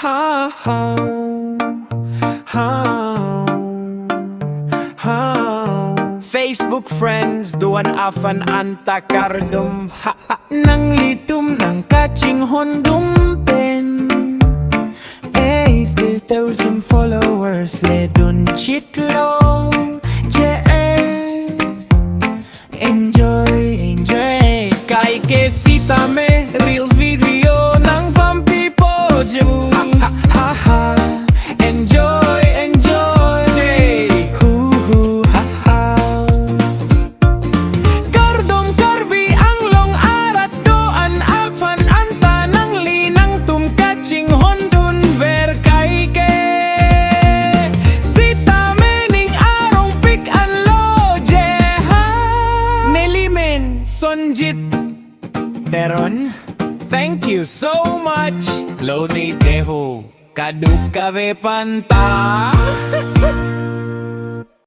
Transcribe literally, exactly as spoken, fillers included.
How, how, how, how. Facebook friends do-an aphan anta kardom. Ha, ha. Nanglitum nangkachinghondun pen, eh, still thousand followers le dun chitlo. Je, eh. Enjoy, enjoy. Kaike sitame reels video nangpampipo je. Ha, ha, ha. Enjoy, enjoy. Je. Hu, hu, ha, ha. Kardom Karbi Anglong arat do-an aphan anta nangli nangtum kachinghondun ver kaike. Sitame ning arongpik anlo je ha. Neli men Sonjit Teron. Thank you so much. Loni deho kaduk kave panta.